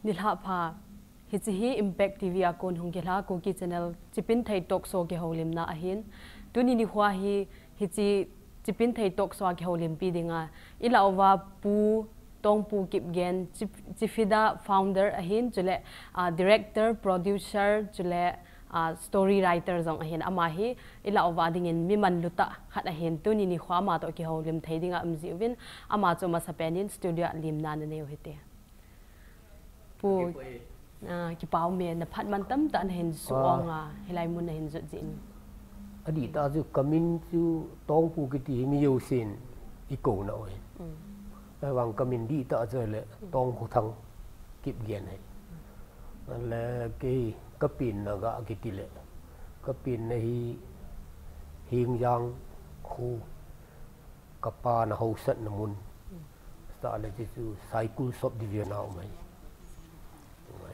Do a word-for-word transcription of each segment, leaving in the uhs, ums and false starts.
Nilhah pha, hiche hi Impact T V a kon hung kihla Kuki Channel Chipinthei Talk Show kihoulimna ahin. Tuni nikho hi hiche Chipinthei Talk Show a kihoulimpi dinga i lau uva Pu Tongpu Kipgen, Chif-, Chifida founder ahin, chule, ah, director, producer, chule, ah, story writer jong ahin. Ama hi i lau uva dingin mi manlu tah khat ahin, tuni nikho ama toh kihoulim thei dinga um jiuvin, ama chu masapen in studio a limna nanei u hite. Pu, ah, kipa ume, na phat man tamtah nahin suh ong a, hilai mun nahin jot jeh in. Adihtah chu kamin chu Tongpu kiti hi mi jousen i kouna u ahi. Mm. Ahivang kamin dihtah chu le Tongkhothang Kipgen ahi. Le kei kapenna ga kiti le, kapenna hi Hengjang kho, kapa na haosatna mun. Chule hichu Saikul Subdivision a um ahi.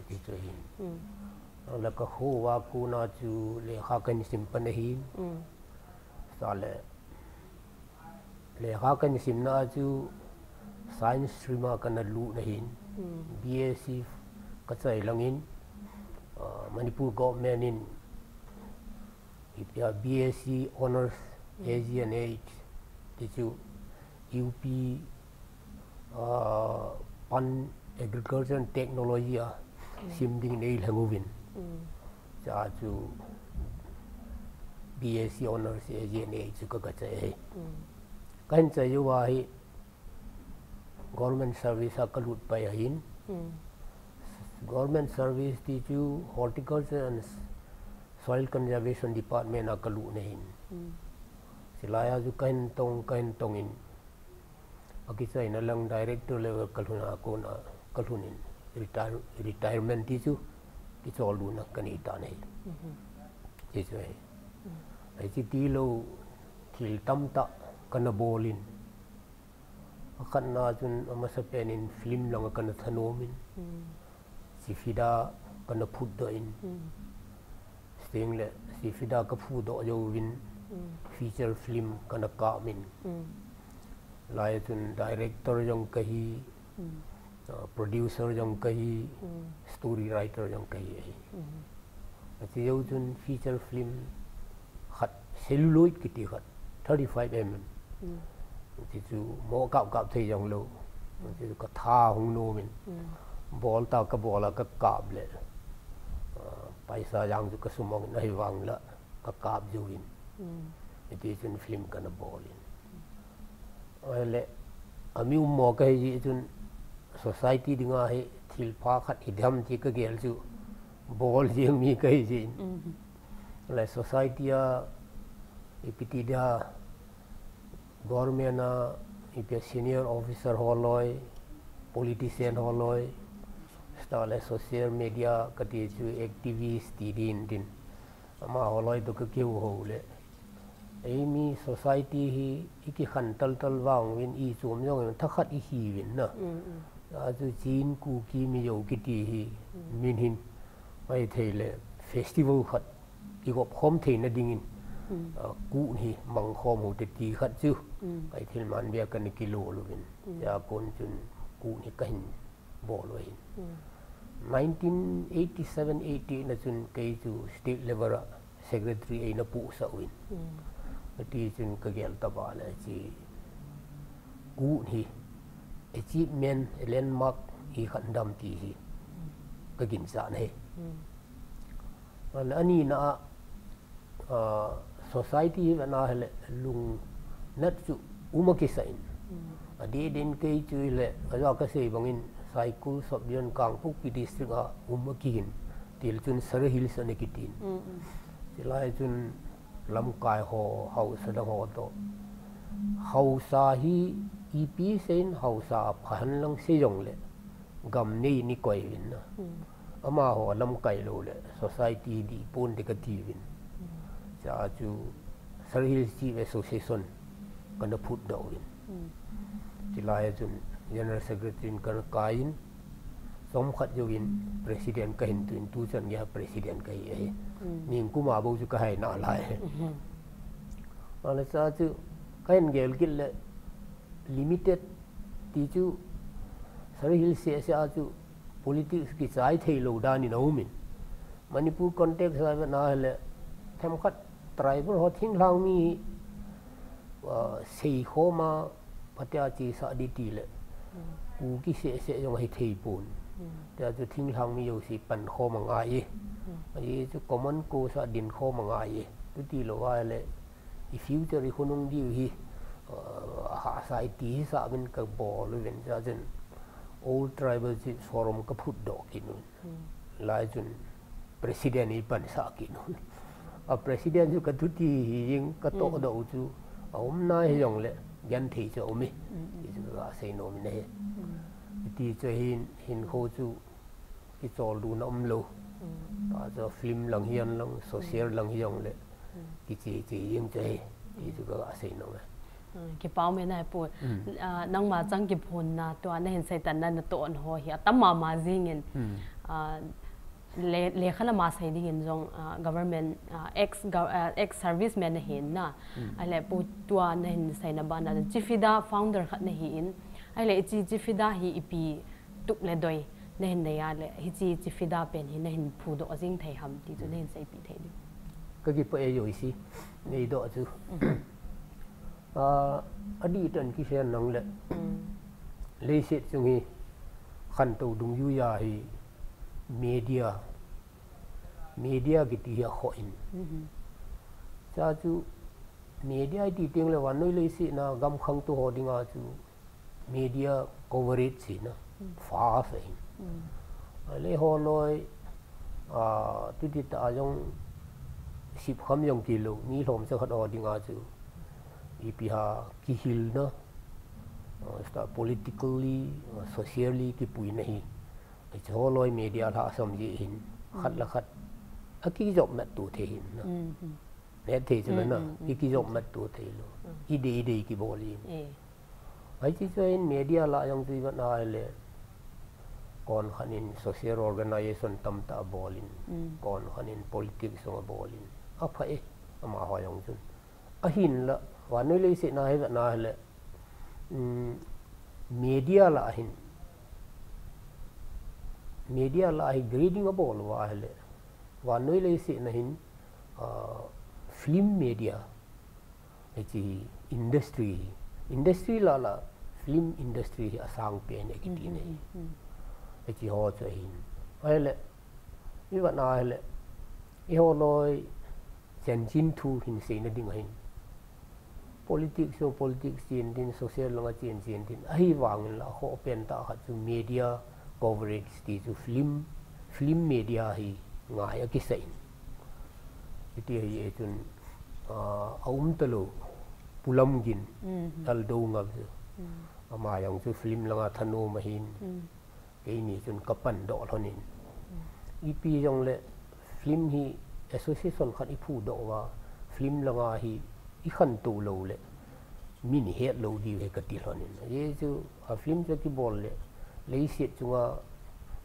Hichu ahin. Mm. Le kakho uva kona chu lekha kahin sim pan ahin. Mm. Chule lekha kahin simna chu science stream a kana lut ahin. Mm. B S C kachai langin, ah, Manipur government in Ipia B S C Honours A G and H ti chu U P, ah, pan Agriculture and Technology a sim dingin eilheng uvin. Mm. Chua chu B S C Honours A G and H chu ka, kachai e. Mm. Kahin chai uva hi Government service a kalut pai ahin. Mm. Government service ti chu Horticulture and Soil Conservation Department a kalut ahin. Mm. Chulai a chu kahin tong, kahin tong in, akichaina lang director level kalhun a kona kalhun in retire, retirement ti chu kichollutna kanei tan ahi. Mhm. Ti chu ahi. Mm. Ahi chu tilou thil tamtah kana bol in. Akhatna chun amasapen in film langa kana thanom in, mm, Chifida kana phutdoh in, mm, sting le Chifida kaphutdoh jouvin, mm, feature film kana kap in. Mm. Lai chun director jong kahi, mm, ah, producer jong kahi, mm, story writer jong kahi ahi. Mm. Achu jou chun feature film khat, celluloid kiti khat, thirty-five M M. Mm. Ti chu mo kap kap thei jong lou. Ti chu katha hung nom in. Mm. Bol ta kabol a kakap le, ah, paisa jang chu kasumang in ahivang la kakap jouvin. Mm. Ti chun film kana bol in. Ahile, ami um mo kahi jeh chun society dinga hi thilpha khat hidem ti kagel chu bol jeng mi kahi jeh in. Mhm. Le society a ipi ti dia government a ipi senior officer ho loi, politician ho loi, chule social media kati chu activist ti din tin. Amaho loi toh kakihou le. Eimi society hi ikikhen taltal vang uvin ichom jong thakhat ihi uvin na. Mm, mm. Achu Chin Kuki Mizo kiti hi, mm, min hin, ahithei le festival khat igop khom theina dingin, mm, ah, Kut hi mang khom u hite ti khat chu. Mm. Ahithei le man bia kana kilol uvin. Mm. Chua kon chun Kut hi kahin bol u ahin. Hmm. Nineteen eighty-seven eighty-eight na chun kei chu state level a secretary eina puhsah uvin. Hmm. Kati chun kagel tah a le chu Kut hi achievement, landmark hi khat dam ti hi kaginchat ahi. Hmm. Ana, anina a, ah, society hi vena hile lungnat chu um akisah in. Mm. Adeh din kei chu hile, ajeh a kasei bangin Saikul Subdivision Kangpokpi District a um akihin. Til chun Sir Hills ana kitin. Mm, mm. Chulai chun lamkai ho, haosa dang ho toh. Haosa hi ipi seiyin haosa pha henlang sei jongle gam nei in ikoi uvin na. Mm. Amaho lamkai lou le society dih ponte kati uvin. Mm. Chua chu Sir Hills Chief Association kana phutdoh uvin. Mm. Chulai a chun General Secretary in kana kai in, chomkhat jouvin President kahin tun, tuchan geiya President kahi ahi. Mm. Ningkum a bou chu kahai nalai. Mhm. Ahile chua chu kahin gel kit le limited ti chu Sir Hills seh seh a chu politics kichai thei lou dan in a um in. Manipur context a vet na le, themkhat tribal ho thinglhang mi, ah, sei khom a, phatea chesa di ti le. Kuki seh seh jong hi thei pon. Tia chu thinglhang mi jouse pan khom a ngai e. Ahi chu common cause a din khom a ngai e. Chuti lou a le, i future i khonung diu hi, ah, hahsa i ti hisa uvin ka bol uvin, chua chun All Tribal Chiefs Forum ka phutdoh kit un. Lai chun president i pansah kit un. A president chu ka thuti hi jing, ka tohdoh u chu a um nai hijongle genthei chu a um e. Ti chu ka sei nom in ahi. Ti chu hin, hinkho chu kicholdo na um lou. Tua chu film lang hihen lang, social lang hijongle kiche che jing chu ahi. Ti chu ka sei nom e. Kipa um e Pu. Ah, nangma chang kiphonna, tua na hin seitan na, na tohna ho hi atam mama jing in. Ah, le, lekha lama sei ding in jong, ah, government, ah, ex gov-, ah, ex serviceman na hin na. Ahile Pu, tua na hin seina ban a, Chifida founder khat na hi in. Ahile hiche Chifida hi ipi tup le doi na hin nei a le, hiche Chifida pen hi na hin phudoh jing thei ham ti chu na hin seipeh thei diu. Ka kipah e jouse, nei doh chu. Ah, adih tah in kisei nang le. Leiset chung hi khantou dungjui a hi media, media kiti hi akhoh in. Chua chu media i ti teng le vannoi leiset na gam khangtou ho dinga chu media coverage hi na fast ahi. Ahile holoi, ah, chuti tah a jong sip kham jong kilou, mi lhomcha khat ho dinga chu ipi ham kihilna, ah, sta politically, ah, socially kipuina hi. Hiche holoi media lhasam jeh hin, khat le khat akijop mat to thei hin na. Hetthei chu la na, i kijop mat to thei lou. I dei, i dei kibol in. Hiche chu hin media lah jong chu i vet na le, kon khat in social organization tamtah abol in, kon khat in politics jong abol in. Apha e, amaho jong chun. Ahinla, vannoi leiset na hi vet na le, um, media lah hin, media lah hi grading abol uva ahile, vannoi leiset na hin, ah, film media, hiche industry, industry lah lah, film industry hi asang pen e kiti nei. Hiche ho chu ahin. Ahile, i vet na ahile, i holoi chanchin thu hin seina ding ahin. Politics jong politics chen tin, social langa chen chen tin. Ahivangin la akhoh pen tah khat chu media coverage ti chu film, film media hi ngai akisah in. Hiti ahi e chun, ah, aum talou, Pu Lamgin, Aldou Ngap chu. Ama jong chu film langa thanom ahin. Keini chun ka pandoh lhon in. Ipi jongle film hi association khat i phudoh uva, film langa hi i khantou lou le, min i het lou diu ahi kati lhon in. Ajeh chu a film chu kibol le, leiset chunga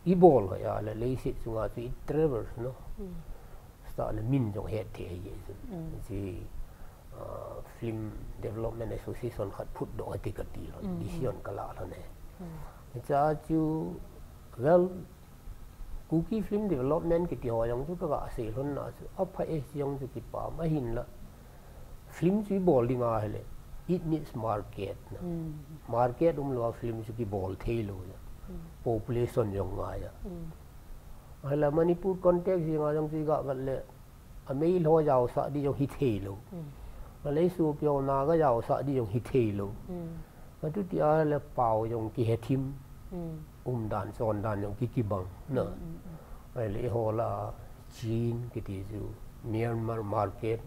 i bol hoi a le, leiset chunga chu i traverse no. Start le min jong het thei ahi e chun. Hiche, ah, Film Development Association khat phutdoh ati kati lhon, decision ka lah lhon e. Hiche chu, well, Kuki Film Development kiti ho jong chu ka ga sei lhon na chu, apha e jong chu kipah ahin la. Film chu i bol ding ahile, it needs market na. Market umlou a film chu kibol thei lou na. Population jong ngai a. Ahile Manipur context jeng a jong chu i ga vet le, a Meilhei jaosah di jong hi thei lou. A leiset a piu Naga jaosah di jong hi thei lou. Atu ti ahile pao jong kihe thim. Umdan, chondan jong ki kibang na. Ahile eiho lah a Chin kiti chu Myanmar market.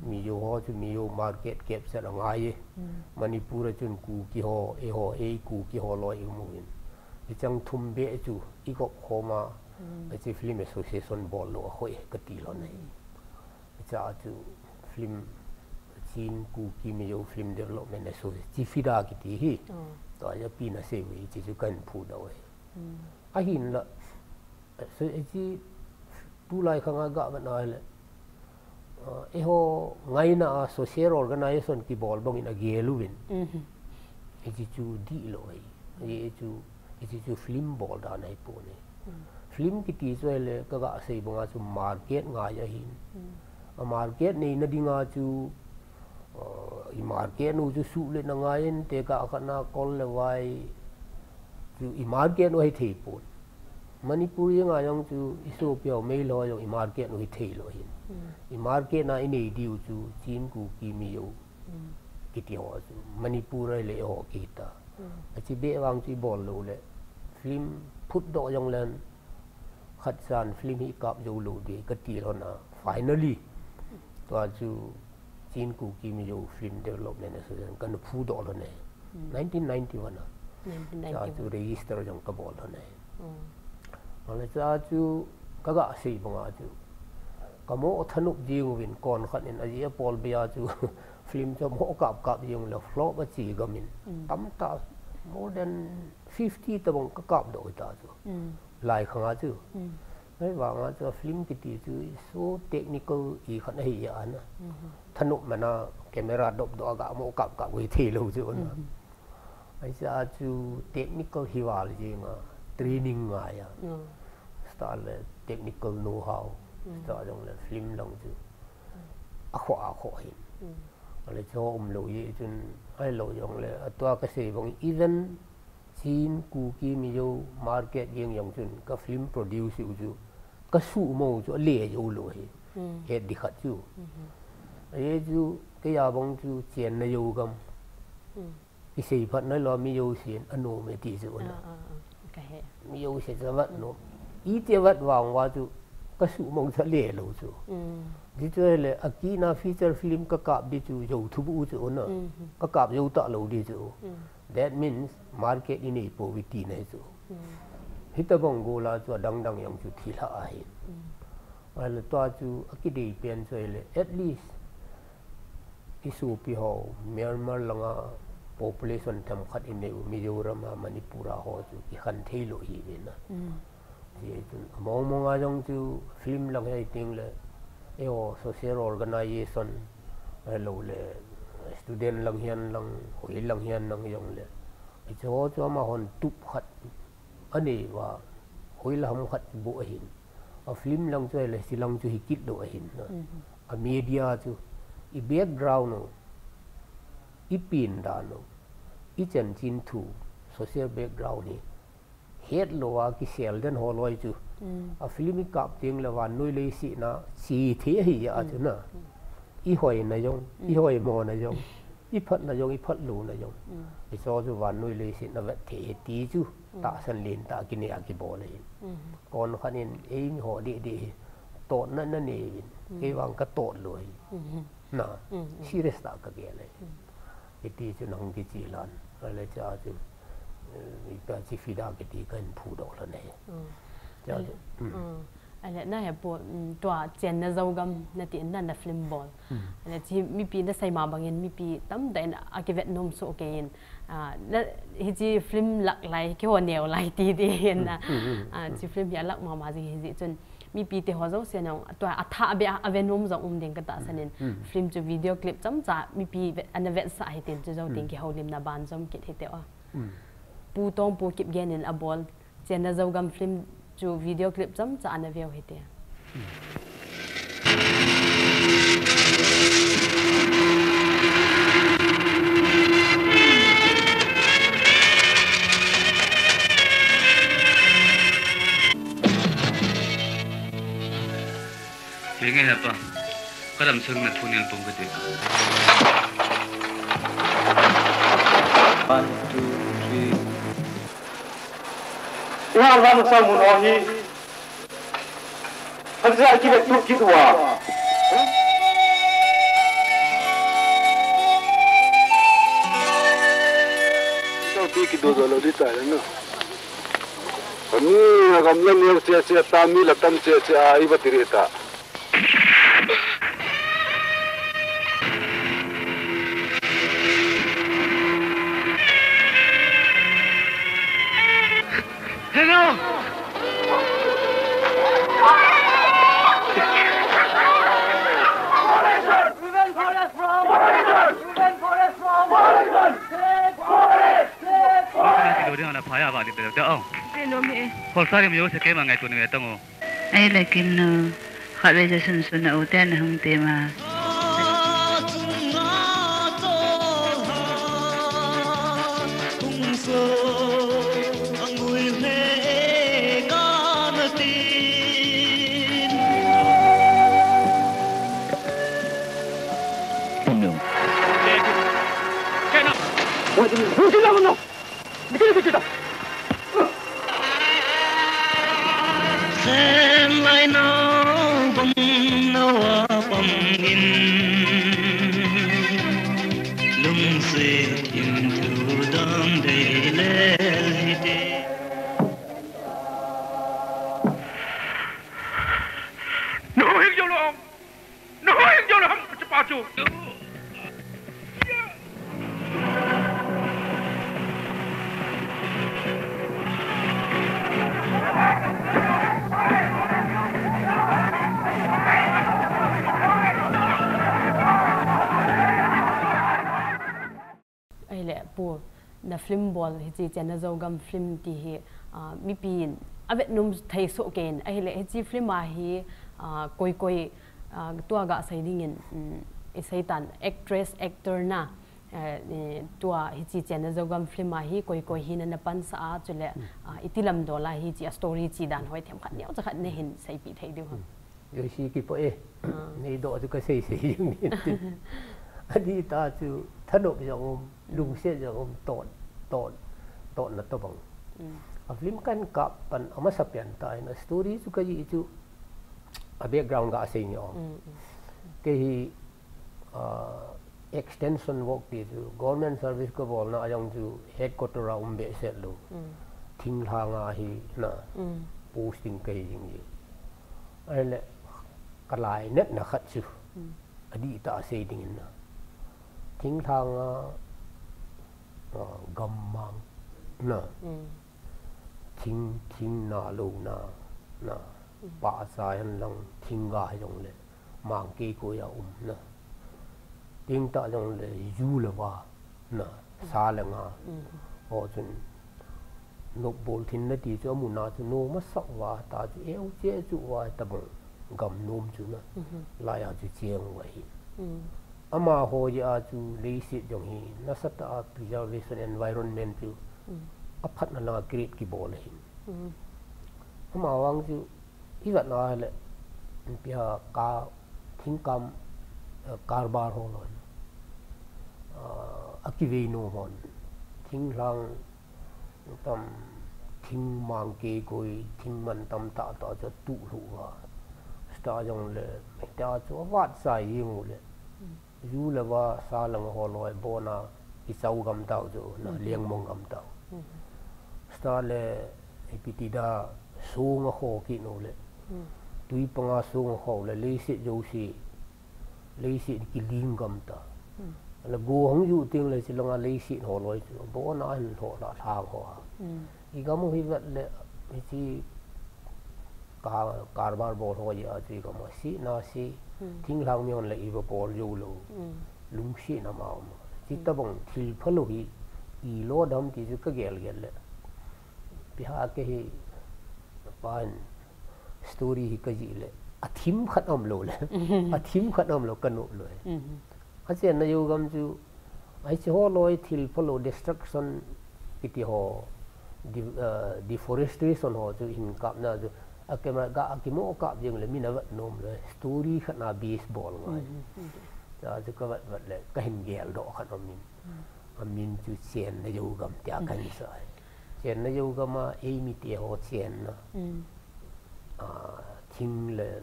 Mizo ho chu Mizo market capture angai e. Manipur a chun Kuki ho, eiho, ei Kuki ho loi i um uvin. Hicheng thum beh chu i gop khom a, hiche Film Association bol lou akhoh e kati lhon ahi. Hiche chu film, Chin Kuki Mizo Film Development Association, Chifida kiti hi. Tua hi api na sei uve, hiche chu kahin phudoh uve. Ahin la, so, hiche tulai khang a ga vet na le, ah, eiho ngaina a social organization kibol bang in agel uvin. Hiche chu dihlou ahi. Hiche chu Hiche chu film bol dan ahipoi. Film kiti chu ahile, kaga sei banga chu market ngai ahin. A market neina dinga chu, uh, i market u chu suh le na ngaiyin, tekah khat na kol le vai chu i market u ahithei pon. Manipur a ngai jong chu i sopi ho Meitei ho jong i market u hithei lou ahin. I market na i nei diu chu Chin, Kuki, Mizo kiti ho chu Manipur ahile ho kiti. Achi be vang chu i bol lou le film phutdoh jong le khat chan film hi kap jou lou ding kati lhon a. Finally, tua chu Chin, Kuki, Mizo Film Development Association kana phudoh lhon e. Nineteen ninety-one a. Nineteen ninety-one. Tua chu register jong kabol lhon e. Ahile tua chu kaga sei banga chu kamo thanop jing uvin, kon khat in aji apol bia chu film chu mo kap kap jing le flop achi gamin. Tamtah, more than fifty tabang kakap doh ta chu. Lai khanga chu. Ahivanga chu film kiti chu so technical i khat ahi a na. Thanop mana camera dop doh a gamo kap kap hithei lou chu na. Ahi chu technical hi val jing a, training ngai a. Style le technical know-how. Style jong le film lang chu. Akhoh, akhoh hin. Ahile chu umlou jeh chun, ahilou jong le, atua kasei bang, even Chin, Kuki, Mizo market jeng jong chun, ka film produce u chu, kasuhmo chu ale jou lou hi. Het di khat chu. Ahi chu, kei a bang chu, chenna jou gam. Kisei phat nalou, mi jousen anom e ti chu na. Kahe. Mi jousen chu avat nom. Iti avat vang uva chu kasuhmang chu ale lou chu. Ti chu le, akina feature film kakap di chu jou thubu chu na. Kakap jou talou di chu. That means market inei pouve tina chu. Hitabang gola chu adang dang jong chu thilha ahi. Ahile tua chu akidei pen chu ahile, at least i sopi ho, Myanmar langa population themkhat inei u, Mizoram a, Manipur a ho chu kikhen thei lou hiuve na. Hichun, among mong a jong chu film lang hi teng le, eiho social organization, ahilou le, student lang hihen lang, hoi lang hihen lang jong le. Hiche ho chu amahon tup khat anei uva, hoilam khat boh ahin. A film lang chu ahile, hiche lang chu hikit lou ahin. A media chu, i background u, i pen dan u, i chanchin thu, social background hi, het lou a kisel den ho loi chu. A film i kap teng le vannoi leiset na, chi thei ahi a chu na. I hoina jong, i hoimo na jong. I phatna jong, i phatlou na jong. Hiche chu vannoi leiset na vet thei ahi ti chu. Tahsan lentah kinei a kibol ahi. Kon khat in eimi ho deh deh hi. Totna nanei uvin. Kei vang katot lou hi. Na, serious tah kagel ahi. Hiti chu nahung kiche lhon. Ahile cha chu, eh, ipa chi fida kiti kahin phudoh lhon ahi. Cha chu, Ahile, nahe po, tua chenna jou gam nati na, na film bol. Ahile, chi mipi nasei ma bangin, mipi tamtah in akivet nom soh kei in. Ah, na, hiche film lak lai, keiho neo lai ti ding in na. Ah, chi film hi alak mama jing hijeh chun. Mipi te ho jouse na, tua athah beh a, ave nom jong um ding katahsan in. Film chu video clip chomcha, mipi ve-, ana vetsah hitin chu jou ding kihoulimna banjom kit hite o. Pu Tongpu Kipgen in abol, Chenna Jou Gam film chu video clip chomcha ana veu hite. Henge hepa. Kadam sung na thunil pung kati. One, two, three. Iha lam sa mun o hi. Hajia ki tu ki tua. Pi ki do do lo di ta na. Ani, gamla neo che che ta, mi la tam che che a, i va tiri ta. Hello! Prevent forest from! Prevent forest from! Prevent forest from! Save forest! Save forest! Ki do ding ana phaya ba ni te. Kholsa lim jo se, keima ngaito ni ve tang o. Ahile Kimnu, khatvei sunsun na u te na hung te ma. Ahile, Pu, na film bol hiche Chenna Zogam film ti hi, ah, mipi in avet nom thei soh kei in. Ahile, hiche film a hi, ah, koi koi, ah, tua gasei dingin, um, isei tan actress, actor na, eh, eh, tua hiche Chenna Zogam film a hi koi koi hi na na pansah a, chule, ah, iti lam dol a hiche a story chi dan hoi themkhat neocha khat nahin seipeh thei diu ham. Joshi kipo e. Ah. Neidoh chu kasei sei jing in tin. Adih tah chu thanop jong um, lungset jong um, tot, tot, totna tobang. A film kan kap pan amasa pen tah in a story chu kajih chu a background gasei nge o. Kei hi, ah, extension work ti chu, government service kabolna a jong chu headquarter a um behseh lou. Thinglhang a hi na posting kahi jing ji. Ahile, kalainatna khat chu, adih tah a sei dingin na. Thinglhang a, ah, gammang na. Thing, thing na lou na, na. Pahcha hen lang thingga hijongle. Mang kei koi a um na. Teng tah jongle ju le va na, sa le nga. Ho chun nopbol thinna ti chu amun a chu nom asah uva, tah chu eu che chu uva tabang gam nom chu na. Lai a chu cheng uva hi. Amaho jeh a chu leiset jong hi nasatah a preservation environment chu aphatna langa create kibol ahin. Amavang chu ivet na le, pia ka thingkam, eh, karbar ho loi. Ah, akivei nom hon. Thinglhang tam, thing mang kei koi, thing man tam tah tah chu atuh lhuh uva. Sita jongle, ta chu avat sai jing u le. Ju le va, sa le nga ho loi, bon a kichao gam tau chu, na lengmong gam tau. Sita le, ipi ti da, song akho kit u le. Tui panga song akho le, leiset jouse, leiset kiling gam ta. Le go hung ju teng le, chilanga leiset ho loi chu, bon a hin lho la lhang ho a. Igam u hi vet le, hiche ka, karbar bol ho jeh a chu igam u si na si, thinglhang mi hon le iva bol jou lou. Lungsetna ma um. Chuti tabang thil phalou hi, ilo dam ti chu kagel gel le. Piha kei hi, pan story hi kajih le, athim khat aum lou le. Athim khat aum lou, kanop lou. Achenna Zogam chu, hiche ho loi thil phalou destruction kiti ho, de-, eh, deforestation ho chu hin kapna chu, a camera ga akimo kap jeng le min avet nom le, story khat na base bol ngai. Cha chu kavet vet le, kahin geldoh khat aum in. Amin chu Chenna Zogam tia kahin sa. Chenna Zogam a, eimi te ho chenna. Ah, thing le,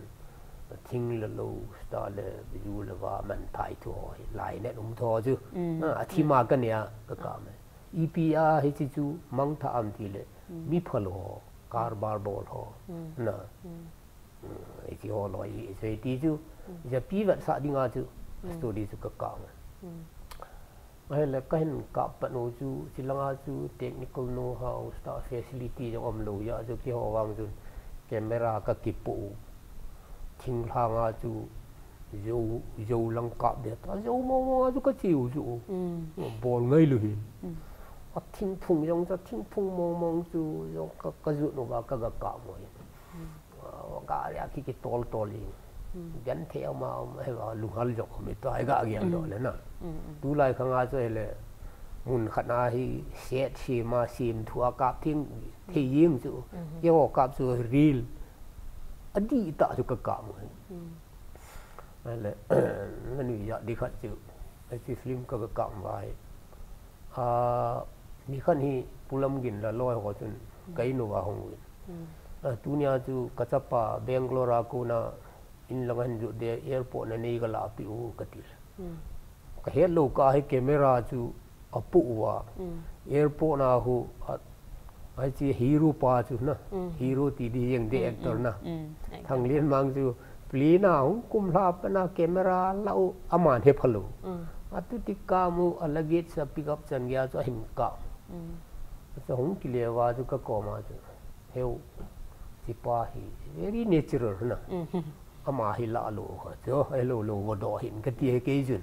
thing le lou, sita le, ju le va, man thai thu ho hi, lainat um thu chu. Ah, athim a kania, kakap e. Ipi a hiche chu mangthah am ti le, mi phalou ho, karbar bol ho. Na. Hiche ho loi hi, hiche ti chu, japi vetsah dinga chu, story chu kakap e. Ahile kahin kap pat u chu, chilanga chu technical know-how, sita facility jong aum lou jeh a chu keiho vang chun camera kakipoh u. Thinglhang a chu jou, jou lang kap ding ta, jou mong mong a chu kache u chu. Bol ngai lou hin. Athingphung jong chu, athingphung mong mong chu jong ka, ka jut uva ka, ka kap mo. Ah, gari a ki, ki tol tol in. Genthei ama, ama, he va lunghel jong mi to, ai ga gial doh le na. Tulai khang a chu hele, mun khat na hi set sem a, sem thu a kap thei, thei jeng chu. Keiho kap chu reel. Adih tah chu ka kap mo. Ahile, na nui ja di khat chu, hiche film ka, ka kap vai. Ah, mi khat hi Pu Lamgin la loi ho chun, ka in uva hung uvin. Ah, tunia chu ka chapa Bangalore a kona in lang ahin jot de, airport na nei ka lahpeh u ka ti le. Ka het lou kah hi camera chu apoh uva. Airport na hu, a, hiche hero pa chu na, hero ti di jeng di actor na. Thanglenmang chu plane a hung kumlha pat na camera la u aman hepha lou. Atu ti kap u a luggage a pick up chan geiya chu ahin kap. Chu hung kile uva chu ka koma chu. Heu, hichepa hi very natural na. Ama hi la lou kha chu, helou lou va doh hin ka ti hi kei chun.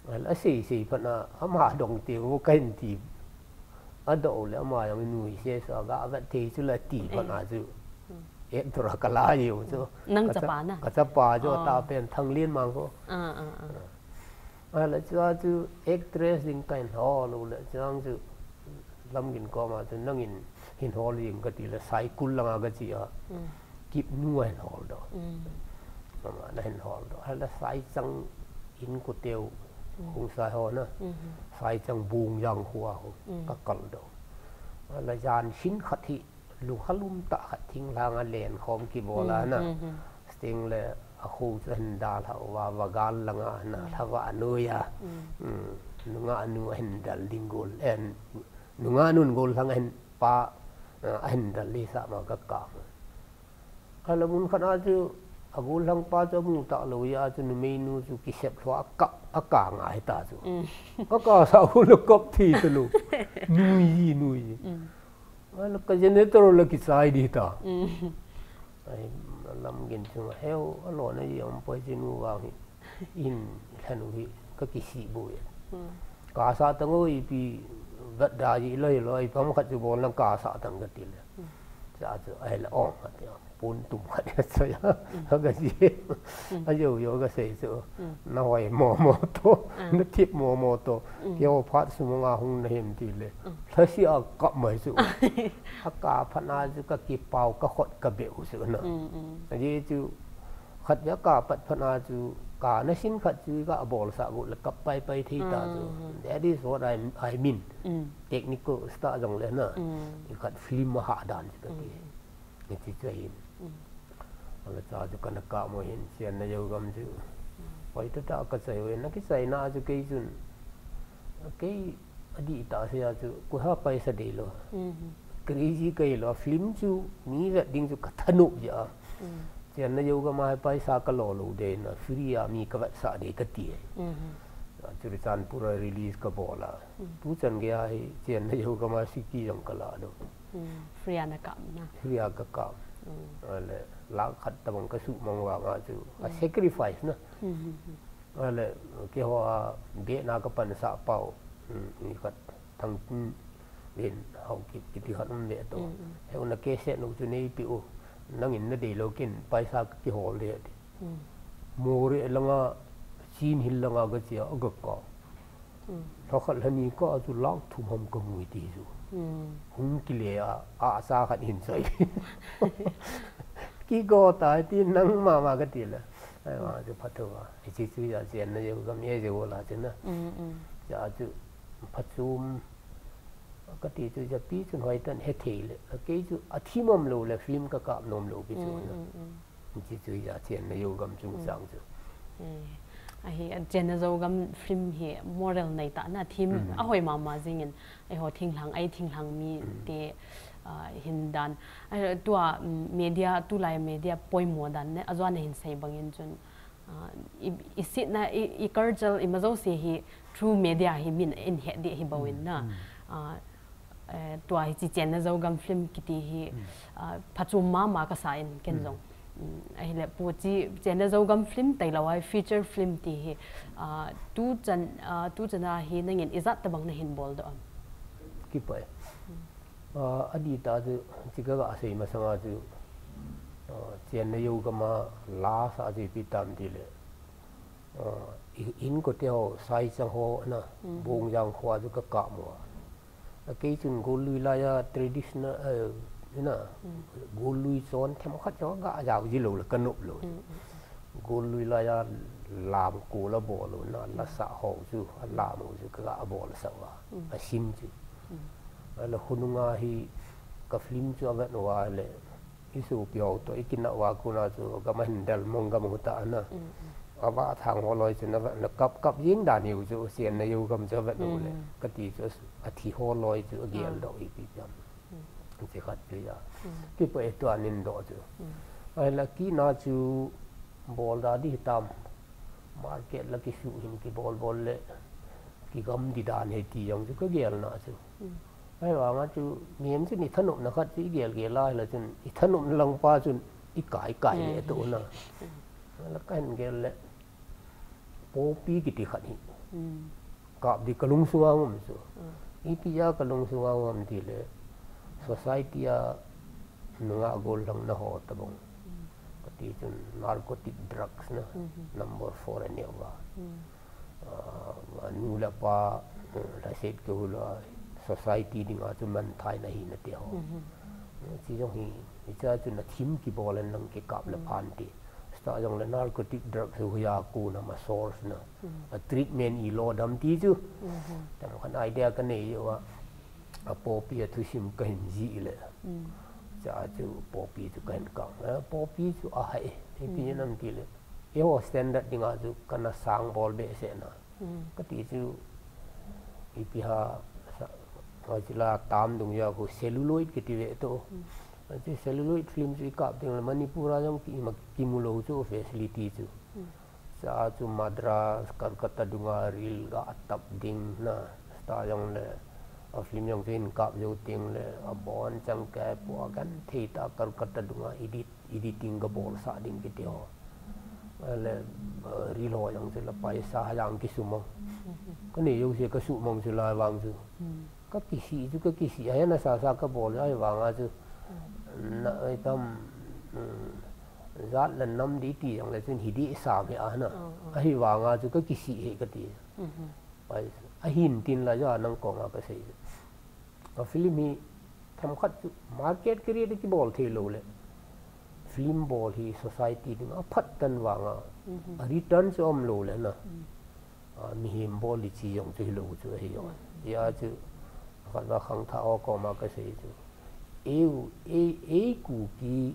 Ahile asei sei phat na, ama dong teng u ka hin ti. Adoh le ama jong nui sesa ga vet thei chu la ti phat na chu. Actor a ka la jeng chu. Nang chapa na? Ka chapa chu, ta pen Thanglenmang ko. Ahile chua chu actress ding ka hin hol u le chuang chu Lamgin koma chu nangin hin hol jeng ka ti le Saikul langa ka che a. Kipnu a hin hol doh. Ama na hin hol doh. Ahile Saichang in koteu, Khongsai ho na. Saichang Bongjang kho a ho ka kal doh. Ahile jan hin khat hi lunghel um tah khat thinglhang a len khom kibol a na. Sting le a kho chu ahin dalha uva, Vagal langa na, lhava a noi a. Nungah nu ahin del ding gol, eh, nungah nun gollhang ahin pa, eh, ahin del le sa ma ka kap. Ahile mun khat a chu, a gollhang pa chu amu talou jeh a chu numeinu chu kisep lhua a kap, a ka ngai ta chu. Ka kasa u le kap thei talou. Nui ji, nui ji. Ahile ka generator la kichai di ta. Ai, Lamgin chunga heu, alona ji um poi, chinu vang hi. In lhanu hi ka kisih bou e. Kasa tang o, ipi vet da ji loi loi, ipi ham khat chu bol nang kasa tang ka ti le. Cha chu, ahile ong ka ti, pon tum khat a choi a. Ka ji. Ajou jou ka sei chu. Na hoi mo mo to, na thip mo mo to. Keiho phat sum nga hung na hem ti le. Lhasi a kap mai chu. A kap phat na chu ka kipau, ka khut ka beu chu na. Ajeh chu khat ja ka pat phat na chu, ka na sin khat chu ka bol sa gu le kap pai pai thei ta chu. That is what I, I mean. Technical style jong le na. I khat film a ha dan chu ka ti. Hiche chu ahin. Ala cha chu kana kap mo hin, Chenna Jougam chu. Hoi tah tah ka chai uve, na kichai na chu kei chun. Kei adih tah se a chu, koi ha paisa dei lou. Crazy kei lou, film chu mi vet ding chu ka thanop jeh a. Chenna Jougam a hi paisa ka lo lou dei na, free a mi ka vetsah dei ka ti e. Churachandpur a release ka bol a. Tuchan gei a hi Chenna Jougam a siki jong ka la lou. Free a na kap na. Free a ka kap. Ale, lakh khat tabang ka suhmang vang a chu, a sacrifice na. Ale, keiho a beh na ka pansah pau, mi khat Thangtinlen Haokip kiti khat um ve to. Heu na cassette nu chu neipe u, nangin na dei lou ken paisa ka kihol ding ati. Moreh langa, Chin Hill langa ka che a, ka kap. Lha khat lha ni kah a chu lakh thum ham ka mui ti chu. Hung kile a, a sa khat hin choi. Kigo tai ti nang mama ka ti le. Ai ma chu phathu a. Hiche chu ja Chenna Jougam e je la chu na. Ja chu phachom ka ti chu ja pi chun hoi tan he thei le. Kei chu a thi mom lou le film ka kap nom lou pi chu na. Hiche chu ja Chenna Jougam chungchang chu. Eh, ahi, a Chenna Jougam film hi moral nei tah na, theme a hoi mama jingin, eiho thinglhang, ei thinglhang mite, ah, hin dan. Ahi, tua, mm, media, tulai media poimo dan ne, ajo a na hin sei bangin chun, ah, i, i sitna, i, i culture, i ma jouse hi through media hi min in het ding hi bou in na. Ah, Eh, tua hiche Chenna Jougam film kiti hi, ah, phachom mama ka sa in ken jong. Ahile pu chi Chenna Jougam film tailou a feature film ti hi, ah, tuchan, ah, tuchan a hi nangin ijat tabang na hin bol doh am? Kipai. Ah, adih tah chu, chika ga sei masanga chu, ah, Chennai yo kama la sa chu ipi tam ti le. Ah, i-, in ko te ho, sai chang ho na, Mm. Bongjang kho chu ka kap mo. A kei chun Gollui laiya traditional, eh, na, Mm. Gollui chon themkhat chu ga jao ji lou le ka nop lou. Mm, mm, mm. Gollui laiya lam ko la bol lou na, la Mm. sa ho chu, a lam ho chu ka ga bol sa wa. Mm. A sim chu. Mm. A la hununga hi ka film chu a vet wa le. I sopi ho to, i kinah wa kona chu, gam a hin del mong gam hu ta na. Mm, mm. A va thang ho loi chu na va, na kap kap jing dan hiu chu, Chennai yo gam chu a va no le. Mm. Ka ti chu, a thi ho loi chu, a gel Ah. doh ipi piam. Mm. Chi khat chu ya. Mm. Kipa e tua nin doh chu. Mm. Ai la kina chu bol da di tam. Market la kisu hin kibol bol le. Kigam di dan he ti jong chu ka gel na chu. Mm. Ahivanga chu, mihem chun i thanopna khat chu i gel gel a, hila chun i thanopna lang pa chun i kai kai le Mm. to na. Mm. La ka hin gel le, poppy kiti khat hi. Mm. Kap di ka lungsunga um chu. Mm. Ipi a ka lungsunga um ti le, society a nunga gollhang na ho ta bong. Mm. Ka ti chun narcotic drugs na, Mm-hmm. number four a neo va. Mm. Ah, nu le pa, eh, la set ke hula society dinga chu man thai na hi na te ho. Mhm. Eh, chi jong hi, i cha chu na thim kibol an lang kikap le Mm. phan ti. Sta jong le narcotic drug chu huya ko na ma source na. Mm. A treatment i lo dam ti chu. Mhm. Tam khan idea ka nei yo a. A poppy a thusim ka hin ji le. Mm. Cha chu poppy chu ka hin kang. Eh, poppy chu a hai. Ipi Mm. nam ti le. Eiho standard dinga chu kana sang bol behseh na. Mm. Ka ti chu ipi ha sa, ha chu la tam dung ya khu celluloid kiti ve to. Mm. Ha chu celluloid film chu i kap ding le Manipur a jong ki ma kimu lou chu facility chu. Mm. Cha chu Madras, Kolkata dunga reel ga tap ding na. Sta jong le a film jong chu in kap jou ting le a bon chang kai po a gan thei ta Kolkata dunga edit editing ka bol sa ding kiti ho. Le, eh, reel ho jong chu la paisa ha jang kisumang. Ka nei jou se ka sumang chu la vang chu. Mm. Ka kisih chu ka kisih, ahina sa sa ka bol, ahivanga chu. Mm. Na, ai tam, mm, jat le nam di ti jong le chun hi di sa me a na. Oh, oh. Ahivanga chu ka kisih he ka ti. Mhm. Pai, ahin tin la ja nang kong a ka sei. A film hi themkhat chu market create kibol thei lou le. Film bol hi society dinga phat tan vanga. Mhm. A return chu um lou le na. Mm. A, mihem bol di chi jong chu hi lou chu hi jong. Mm. Ya chu khat va khangthah ho koma ka sei chu. Ei, ei, ei Kuki,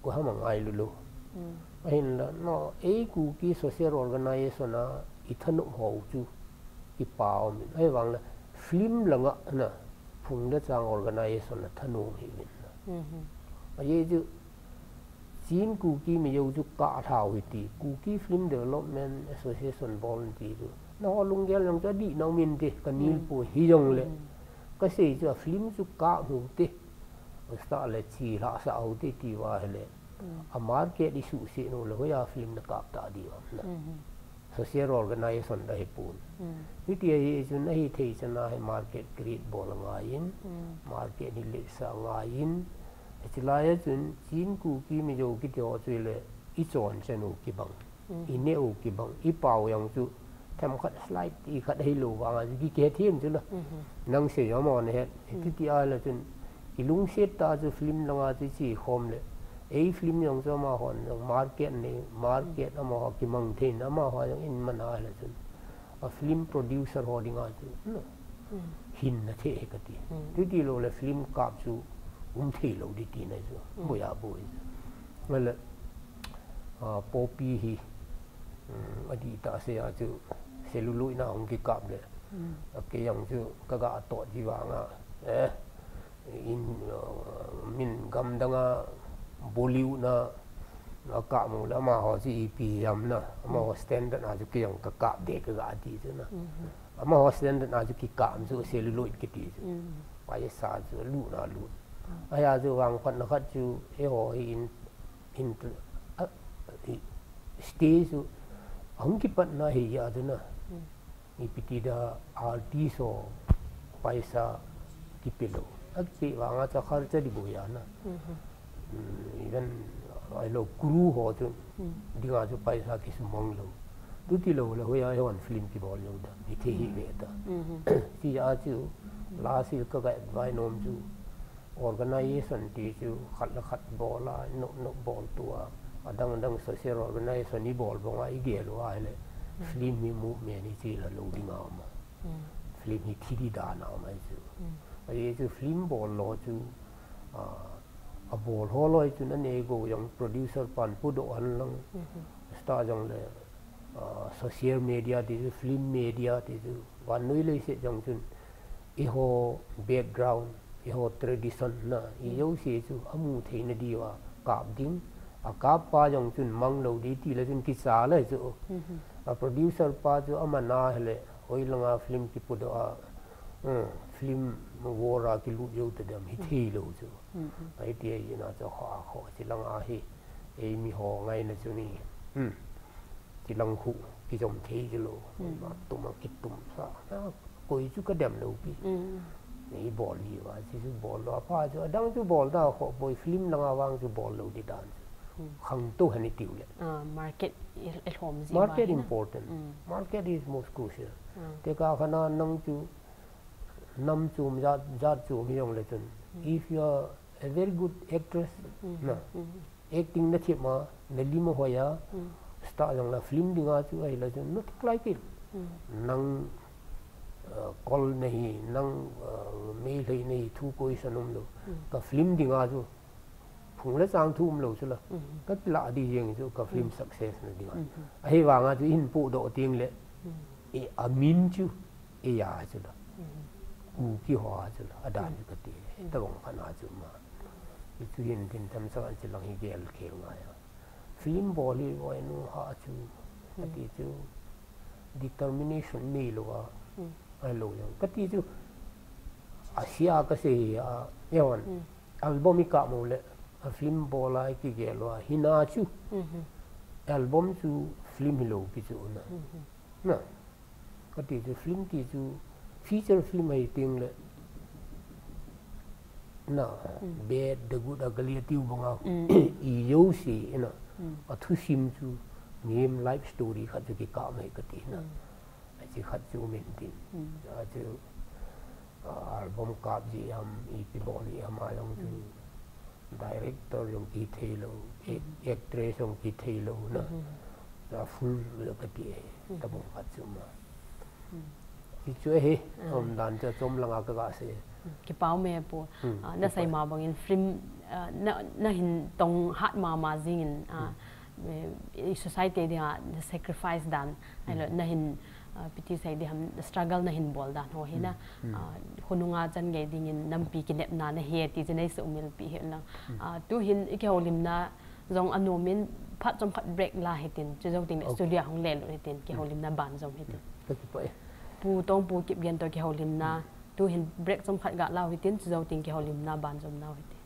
ko hama ngai lulou. Mm. Ahinla, no, ei Kuki social organization a i thanop ho chu kipa um in. Ahivang le, film langa na, phung le chang organization a thanom hi vin na. Mhm. Ahi chu, Chin Kuki mijo chu kah lhau hi ti, Kuki Film Development Association bol ti chu. Na ho lunggel jong chu adih nau min ti, ka nil Mm. pu hi jong le. Mm. Ka sei chu a film chu kah mu ti. Usta le chi lha sa ho ti ti va hele. Mm. A market i suhset nu le hoiya film na kap ta di va na. Mhm. Social organization da hi pun. Mm. Hiti ahi chun ahi thei chana hi market create bol ngai in, Mm. market hi lesa ngai in. Hichi lai a chun Chin Kuki Mizo kiti ho chu le i chon chen u kibang. Mm. I neh u kibang. I pau jong chu themkhat slight ti khat hi lou vang a chu ki, kithem chu la. Mhm. Nang sei jong mo ne het. Mm. Hiti a la chun i lungset ta chu film langa chu chi khom le. Ei film jong chu amahon jong market nei, market Mm. amaho kimang thei in, amaho jong in man a la chun. A film producer ho dinga chu, no. Mm. Hin na thei he ka ti. Mm. Chuti lou le film kap chu um thei lou di ti na chu. Mm. Boya boi chu. Ngala, a, poppy hi, mm, adih tah se a chu celluloid na hung kikap le. Mm. A kei jong chu ka ga toh di vang a. Eh, in, uh, min gam danga Bollywood na, na kap mo le amaho chu ipi jam na, amaho Mm. standard a chu kei jong ka kap de ka ga ti chu na. Mhm. Amaho standard a chu kikap chu celluloid kiti chu. Mm. Paisa chu lut na lut. Mm. Ahi a chu vang khat na khat chu eiho hi in, in, a, i, stage chu hung kipat na hi ya chu na. Mm. Ipi ti da artist ho paisa kipe lou. Akipe vanga chu kharcha di boya na. Mhm. Hmm, even ahilou crew ho chu, hmm, dinga chu paisa kisumang lou. Tuti lou le hoiya hon film kibol lou da. Hiti hi ve ta. Mhm. Tia chu, last year ka ga advise nom chu, organization ti chu khat le khat bol a, no, no bol tua, adang dang social organization i bol banga i gel uva ahile, hmm, film hi movement hi chi la lou dinga ma. Hmm. Film hi thi di dan a ma chu. Hmm. Ahi chu film bol lou chu, ah, abol ho loi chu na nei go jong producer pan pudoh an lang. Mhm. Star jong le, ah, social media ti chu, film media ti chu, vannoi leiset jong chun, eiho background, eiho tradition na, i, mm, jouse chu amu theina diuva kap ding, akap pa jong chun mang lou di ti le chun kicha le chu. Mhm. A producer pa chu aman ahile, hoilanga film kipudoh a, mm, film war a kilut jou ta dem hi, mm, thei lou chu. Mm, mm. Ahi ti ahi na chu kho a kho, chi langa hi, eimi ho ngaina chu ni. Hmm. Chi lang khu, kijom thei chu lou. Hmm. Ma tum a kitum sa. Na, koi chu ka dem lou pi. Hmm. Nei bol hi va, chi chu bol lou. Apa chu, adang chu bol da kho, boi film langa vang chu bol lou di dan chu. Hmm. Khangtou hani tiu le. Ah, market i, i lhom ji. Market va hi na. Important. Hmm. Market is most crucial. Hmm. Tekah khat na nang chu, nam chom jat, jat chom hi jong le chun. Hmm. If you are a very good actress, mm, na, mm, acting na thip ma, na lim ahoi a, mm, star jong la film dinga chu ahi la chu, na thuk lai pi. Mm. Nang, uh, kol na hi, nang, uh, meilhei na hi, thu koi san um lou. Mm. Ka film dinga chu, phung le chang thu um lou chu la. Mm. Ka kila di jeng chu, ka film, mm, success na dinga. Mm. Ahi vanga chu, in pudoh ting le, mm, e, a min chu, e ya chu la. Mm. Kuki ho a chu la, adan, mm, ka ti. Mm. Tabang khat na chu ma. I chu hin tin tham sa an chi lang hi gel khel ngai a. Film bol hi voi nu ha chu, ka ti, mm, chu determination nei lou a. Mm. Ahilou jong. Ka ti chu, a sia ka sei a, ye wan. Mm. Album i kap mo le, a film bol a i kigel lou a. Hina chu, mhm, album chu film hilou pi chu na. Mhm. Na. Ka ti chu film ti chu feature film ahi ting le. Na, mm, bad, the good, ugly, a tiu banga. Mm. I jouse, na. Mm. A thusim chu, ngim life story khat chu kikap mai ka ti na. Mm. A chi khat chu min tin. Mm. A chu, a, album kap ji ham, ipi bol ji ham a jong chu. Mm. Director jong kithei lou, ac-, mm, actress jong kithei lou na. Mm. A full ka ti e, mm, tabang khat chu ma. Mm. Hi chu ahi, ah, um dan chu chom langa ka ga sei. Mm, kipa um e pu. Mm, ah, na kipa. Sei ma bangin film, ah, na, na hin tong hat mama jingin, ah, mm, eh, i society dinga na sacrifice dan, mm, ahilou, na hin, ah, piti sei di ham, struggle na hin bol dan ho hi na, mm, mm, ah, khonunga chan gei dingin nampi kinepna na hi e ti chu nei sumil pi hi lang. Mm. Ah, tu hin i kihoulimna jong anom in phat chomkhat break la hitin, chujou ting le, okay, studio hung le lut hitin, kihoulimna ban jom hitin. Mm. Ka kipah e. Pu Tongpu Kipgen to kihoulimna, mm, tu hin break chomkhat ga lau hitin, chujou ting kihoulimna ban jom nau hitin.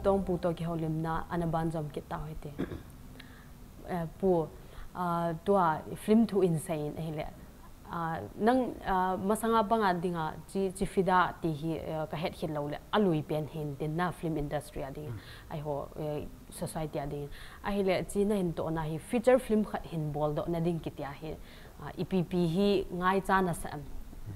Tongpu toh kihoulimna ana banjom kit tau hite. Eh, Pu, ah, tua film thu in seiyin ahile. Ah, nang, ah, masanga banga dinga chi, chi FIDA ti hi, eh, kahet khel lou le, alui pen hin tin na film industry a ding. Aiho, eh, society a ding. Ahile chi nahin tohna hi feature film khat hin boldoh na ding kitia hi, ah, ipi ipi hi ngaicha nasa em.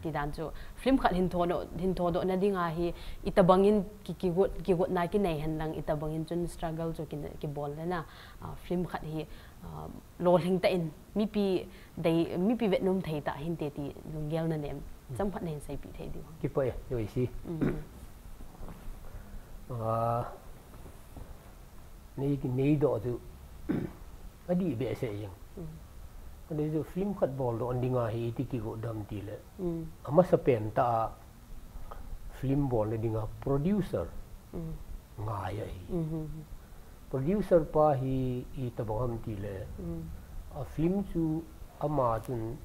Ti dan chu film khat hin thodoh, hin thodoh na dinga hi itobangin ki, kigot, kigotna kinei henlang itobangin chun struggle chu ki, kibol le na, ah, film khat hi, ah, lolhing tah in mipi dei, mipi vetnom thei tah hinte ti lunggel na nem. Chomkhat nahin seipeh thei diu. Kipah e, Joyce. Ah, nei, neidoh chu adih behseh jeng. Adih chu film khat boldoh na dinga hi iti kigot dem tile. Amasa pen tah a film bolna dinga producer ngai ahi. Producer pa hi itobang ham tile, a film chu ama chun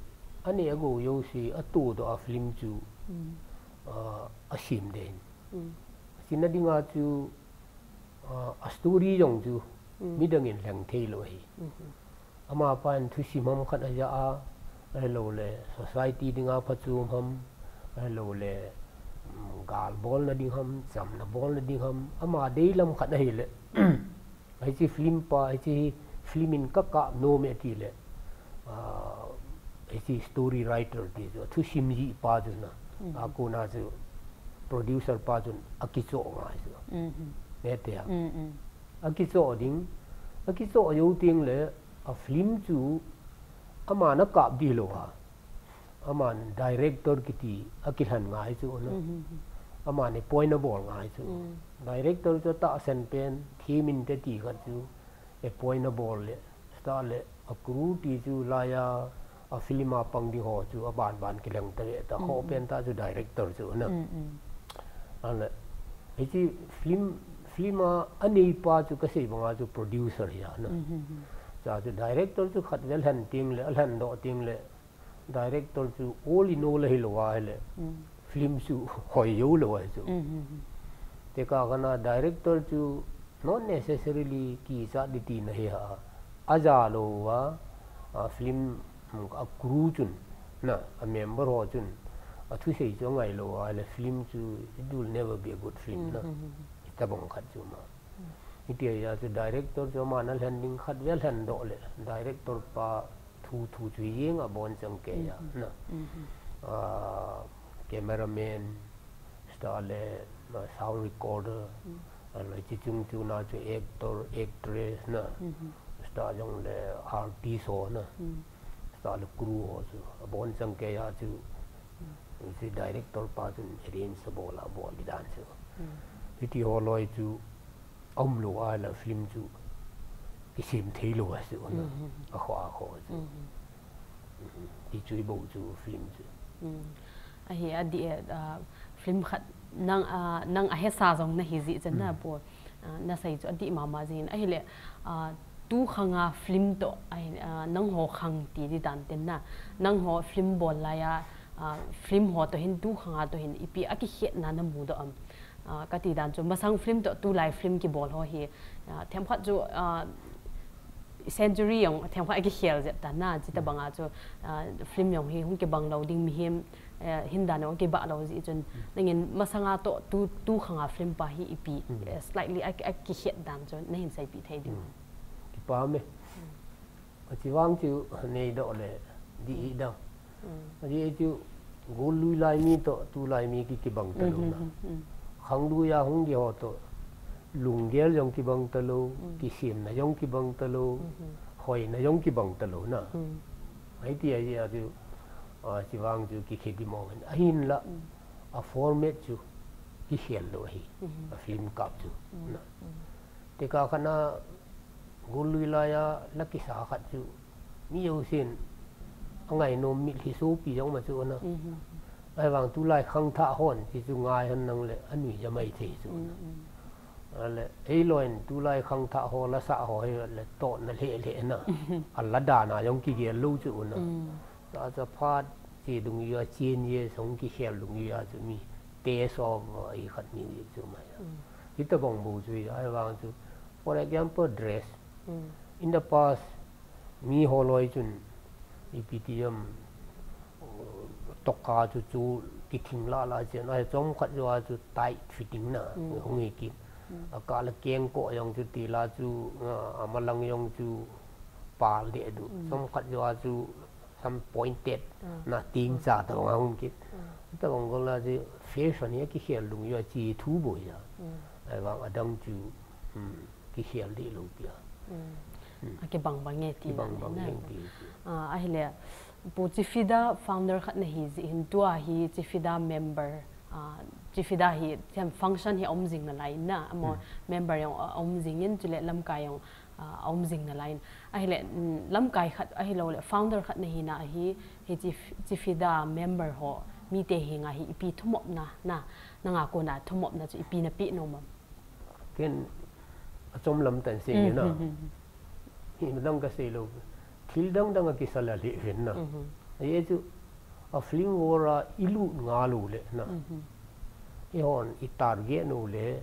aneh agou jouse atohdoh a film chu, ah, asem den. Asem na dinga chu, ah, a story jong chu midangin lheng thei lou ahi. Amapan thusim ham khat aja a, ahilou le society dinga phachom ham, ahilou le, um, gal bolna ding ham, chamna bolna ding ham, ama deilam khat ahile. Hiche film pa, hiche film in kakap nom e tile. Ah, hiche story writer ti chu, thusim jih pa chu na. Akona chu producer pa chun akichoh ngai chu. Nete a. Akichoh ding, akichoh jou teng le, a film chu aman akap ding lou a. Aman director kiti akilhen ngai chu na. Aman appoint abol ngai chu. Director chu tahsan pen, theminte ti khat chu appoint abol le, start le, a crew ti chu laiya, a film a pang ding ho chu aban ban kilheng ta ve ta, kho pen tah chu director chu na. Ahile, hiche film, film a anei pa chu kasei banga chu producer hi a na. Cha chu director chu khat vel lhen teng le, alhen doh teng le, director chu all in all ahilou ahile, film chu hoi jou lou ahi chu. Tekah khat a director chu not necessarily kichat ding tina hi a, aja lou a, a film, a crew chun, na, a member ho chun, athusei chu angai lou ahile film chu, it will never be a good film na. Itobang khat chu ma. Hitia chu director chu aman alhen ding khat vel lhen doh le, director pa thu thu chu hi jeng abonchan kei a na. Ah, cameraman, start le, ah, sound recorder, ahilou hiche chung chuna chu actor, actress na, start jong le artist ho na, start le crew ho chu abonchan kei a chu, hiche director pa chun arrange abol a, abol ding dan chu. Hiti ho loi chu aum lou ahile film chu kisem thei lou ahi chu na. Akhoh, akhoh chu. Ti chu ibol chu film chu. Ahi, adih e, ah, film khat nang, ah, nang ahesa jong nahi jeh chun na Pu, ah, nasei chu adih mama jingin. Ahile, ah, tu khanga film toh, ahi, ah, nangho khang ti ding dan tin na. Nangho film bol laiya, ah, film ho toh hin tu khanga toh hin ipi akikhetna namudoh am. Ah, kati dan chu masang film toh tulai film kibol ho hi, ah, themkhat chu, ah, century jong themkhat akikhel jep ta na, chutobanga chu, ah, film jong hi hung kibang lou ding mihem, eh, hin dan jong kibah lou jeh chun, nangin masanga toh tu, tu khanga film pa hi ipi, eh, slightly a, akikhet dan chu nahin seipeh thei diu. Kipah e. Achi vang chu neidoh le dih hih ding. Achi chu gollui lai mi toh tulai mi ki kibang talou na. Khanglui a hung gei ho toh lunggel jong kibang talou, kisemna jong kibang talou, hoina jong kibang talou na. Ahi ti ahi a chu, achi vang chu kikhe di mong in. Ahinla, a format chu kikhel lou ahi. A film kap chu na. Tekah khat a gollui laiya la kisa khat chu mi jousen angainom mitlhi sopi jong ma chu na. Ahivang tulai khangthah hon ti chu ngai hon nang le anui ja mai thei chu na. Ahile, eiloiyin tulai khangthah ho, lasa ho hi le tohna lheh lheh na. Ala dan a jong kigel lou chu na. Cha cha phat che dungjui a, chen ye song kikhel dungjui a chu mi taste of, uh, i khat ni u chu mai. Hitabang bou chu, ahivang chu, for example, dress. In the past, mi holoi chun, ipi ti ham, toka chu chu kithing la la chen, ahi chomkhat joh a chu tight fitting na, hung hi kit. Akah le kengkoh jong chu tila chu, ah, amalang jong chu pal deh du. Chomkhat joh a chu some pointed na ting cha tabang ahung kit. Tabang gol a chu fashion hi akikhel lung joh a chi thu bou ja. Ahivang adang chu, hmm, kikhel deh lou pia. Akibang bang e ti na. Kibang bang e ti chu. Ah, ahile, Pu Chifida founder khat nahi jeh hin tua hi Chifida member, ah, Chifida hi, tiam function hi aum jing nalai na, amaho member jong, ah, aum jing in, chule lamkai jong, ah, aum jing nalai in. Ahile, mm, lamkai khat, ahilou le, founder khat nahi na ahi, hi Chif-, Chifida member ho, mite henga hi ipi thumop na, na, nanga kona thumop na chu ipi napeh nom am. Ken achom lam tan sei na. Hi madang kasei lou. Thil dang dang a kisa la le ven na. Ahi chu a film world a ilut nga lou le na. Ihon i target u le,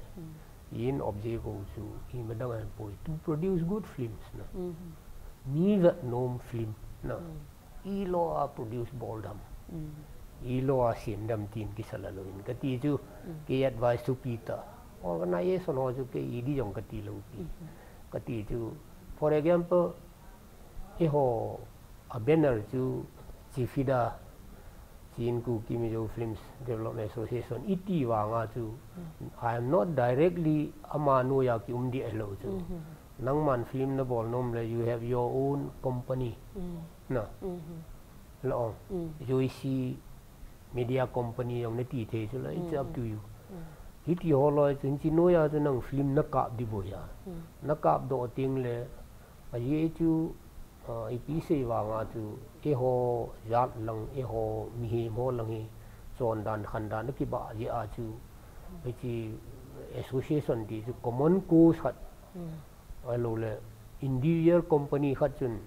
i in object u chu hi madang ahi poi, to produce good films na. Mi vet nom film na. Ilou a produce bol dam. Ilou a sem dam tin kisa la lou in. Kati chu, kei advice chu pi ta. Organization ho chu kei idi jong kati lou pi. Kati chu, for example, eiho a banner chu Chifida, Chin Kuki Mizo Films Development Association, iti vanga chu, I am not directly ama noiya kium ding ahilou chu. Nangman film nabol nom le, you have your own company. Na. La ong. Joishi Media Company jong nati thei chu la, it's up to you. Hiti holoi chun chi noiya chu nang film nakap ding bou ja. Nakap doh teng le, ajeh chu, ah, ipi sei vanga chu, eiho jat lang, eiho mihem ho lang hi, chondan khandan akibah jeh a chu, hiche association ti chu common cause khat. Ahilou le, individual company khat chun,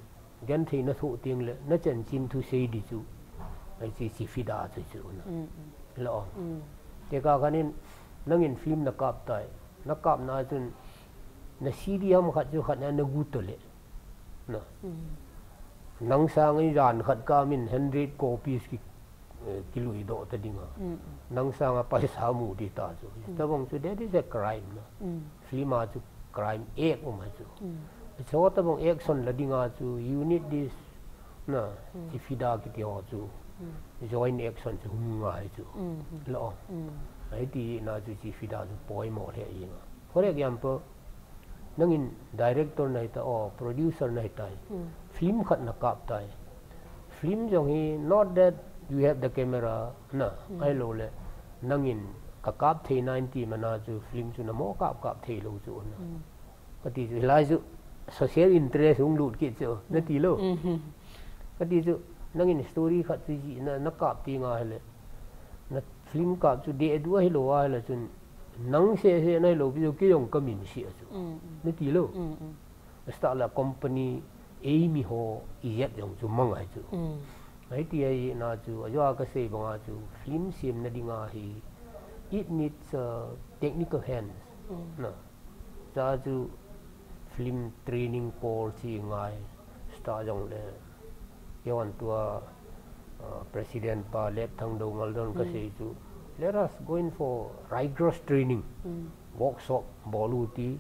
genthei nathoh teng le, nachanchin thu sei ding chu, hiche Chifida chu chu na. La ong. Tekah khat in, nangin film nakap tai. Nakap na chun, na C D ham khat chu khat na nagu to le. Na. Nang sanga jan khat kap in hundred copies ki, eh, kilui doh ta ding a. Nang sanga paisa mu ding ta chu. Tabang chu, that is a crime na. Film a chu crime act um ahi chu. Chu tabang action la ding a chu, you need this, na, Chifida kiti ho chu. Joint action chu hung ngai chu. La ong. Hiti na chu Chifida chu poimo le ing a. For example, nangin director nahi ta, or producer nahi tai. Film khat nakap tai. Film jong hi, not that you have the camera, na, ahilou le, nangin kakap thei nai ti mana chu, film chu namo kap kap thei lou chu na. Kati chu, hilai chu, social interest hung lut kit chu, nati lou. Kati chu, nangin story khat chu ji na, nakap ti nga hile. Na film kap chu deh du ahilou ahile chun, nang seh seh nahilou pi chu kei jong kamin seh a chu. Nati lou. Start la company eimi ho ijat jong chu mang ahi chu. Hiti ahi na chu, ajeh a kasei banga chu, film semna dinga hi, it needs, uh, technical hands. Na. Cha chu film training course hi ngai, start jong le, keiho tua, uh, President pa Late Thangdou Ngaldon kasei chu, let us go in for rigorous training, workshop bol u ti,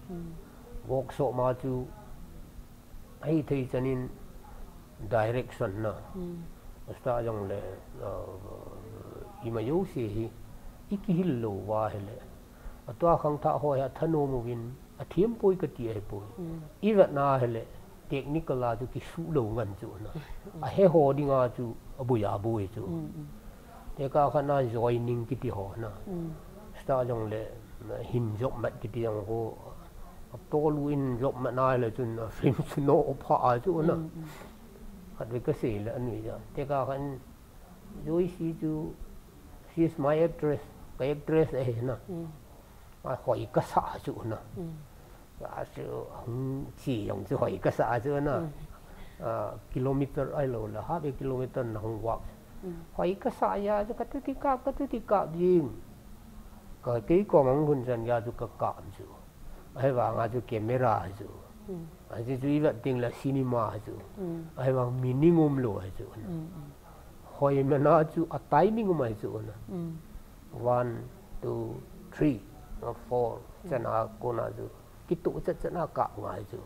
workshop ma chu, ahithei chan in direction na. Start jong le, uh, ima jouse hi, ikihil lou va hile. Atua khangthah ho hi athanom uvin, athem poi kati ahipoi. Ivet na hile, technical a chu kisuh lou ngan chu na. Ahe ho dinga chu, aboi aboi chu. Tekah khat na joining kiti ho na. Start jong le, hin jop mat kiti jong ho. Atolu in jop mat na le chun, film chu no pha a chu na. Khatvei kasei le anui ja. Tekah khat in Joyce chu, she is my actress, ka actress ahi na. Ahoi kasah chu na. Achu, hung chi jong chu hoi kasah chu na. Ah, kilometer ahilou le, half a kilometer na hung walk. Hoi kasah ja chu katuti kap, katuti kap jing. Ka kei koma hung lhun chan gei chu ka kap chu. Ahivang a chu camera hi chu. Ahi chu i vet ding le cinema hi chu. Ahivang meaning umlou hi chu. Hoi mena chu a timing um ahi chu na. One, two, three, four, chan a kona chu. Kituh chat chat a kap ngai chu.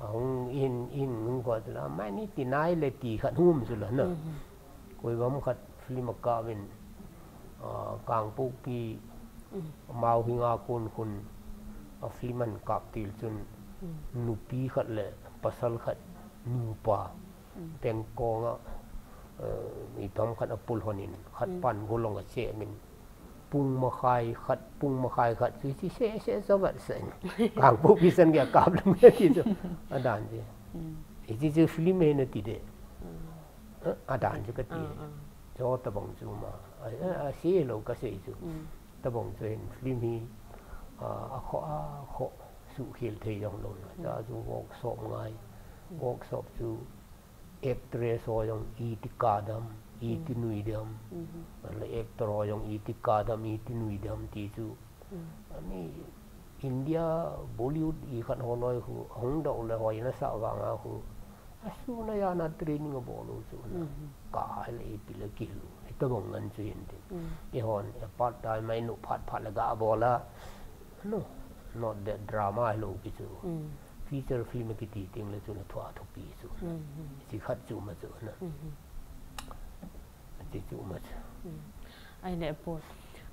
Ahung in, in hung koi chu la, mai ni ti nai le ti khat hung um chu la na. Koi bang khat film a kap in, ah, Kangpokpi, Mauhinga kon khun, a film an kap til chun, nupi khat le pasal khat, nupa, pengkong a, eh, mi thom khat a pul hon in, khat pan golong a che min, pung makhai khat, pung makhai khat, chu chi se se so vat sen. Kangpokpi san ge kap lang ti chu. A dan ti. Hi chi chu film he na ti de. A dan chu ka ti. Cho tabang chu ma. A, a, a se lo ka sei chu. Tabang chu hin film hi, a, a kho, a kho su khel thei jong lo na. Cha chu workshop ngai. Workshop chu actress ho jong iti kadam, iti nuidam. Le actor ho jong iti kadam, iti nuidam ti chu. Ani India Bollywood i khat ho loi khu, hung dau le hoi na sa vang a khu. A su na ya na training a bol u chu na. Ka le ipi le ki lu. Hi tabang ngan chu hin ti. I hon, a part time mai nu phat phat le ga bol a. No, not that drama lo ki chu. Feature film kiti ting le chu na thua thupi chu. Chi khat chu ma chu na. Chi chu ma chu. Ai le po,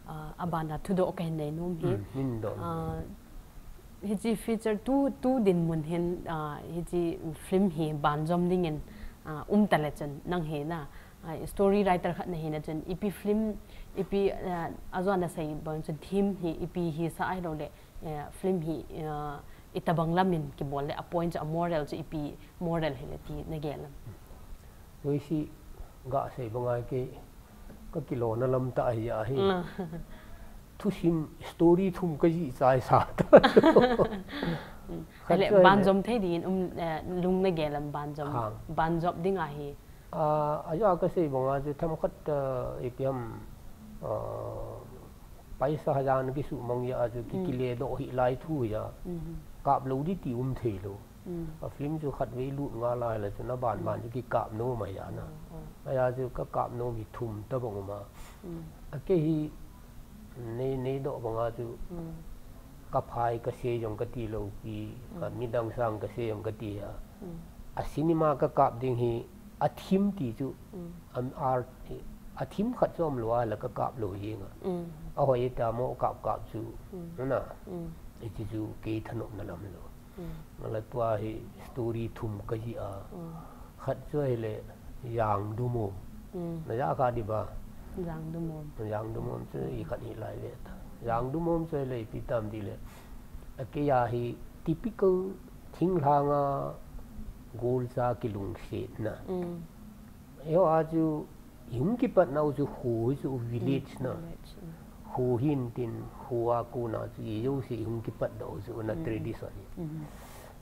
ah, a ban a thudoh ka hin nei nom hi. Min do. Ah, hi chi feature tu, tu dinmun hin, ah, hi chi film hi banjom ding in, ah, um ta le chun nang hi na. Ah, story writer khat na hi na chun ipi film, ipi, ah, a jo na sei bang chun theme hi ipi hi sa ai lo le, eh, film hi, ah, i tabang lam in ki bol le a point chu a moral chu ipi moral hi le ti na gel lam. Koi si ga sei bang ai ke ka kilo na lam ta ai ya hi. Thusim story thum ka ji chai sa ta. Khat le chu banjom thei din um, eh, lung na gel lam banjom. Banjom ding a hi. Ah, a ja ka sei bang a chu tham khat, ah, ipi ham, ah, paisa hajan ki su mang ya chu ki, ki le do hi lai thu ya. Kap lo di ti um thei lo. A film chu khat vei lut nga lai la chu na ban ban chu ki kap no ma ya na. A ya chu ka kap no mi thum ta bang ma. A ke hi Nei, nei do bang a chu ka phai ka se jong ka ti lo pi, ka midang sang ka se jong ka ti a. A cinema ka kap ding hi a theme ti chu, am art, a theme khat chu um lo a la ka kap lo hi nga. A hoi ta mo kap kap chu, na. Hi chi chu kei thanop na lam lo. Nga la tua hi story thum ka ji a. Khat chu hi le Jangdumom. Na ja kha di ba? Jangdumom. Jangdumom chu i khat hi lai ve ta. Jangdumom chu hi le ipi tam di le. A ke ya hi typical thinglhang a golcha kilungset na. Eiho a chu i hung kipat nau chu kho hi chu village na. Kho hin tin kho a kona chu i jo se i hung kipat dau chu na tradition hi.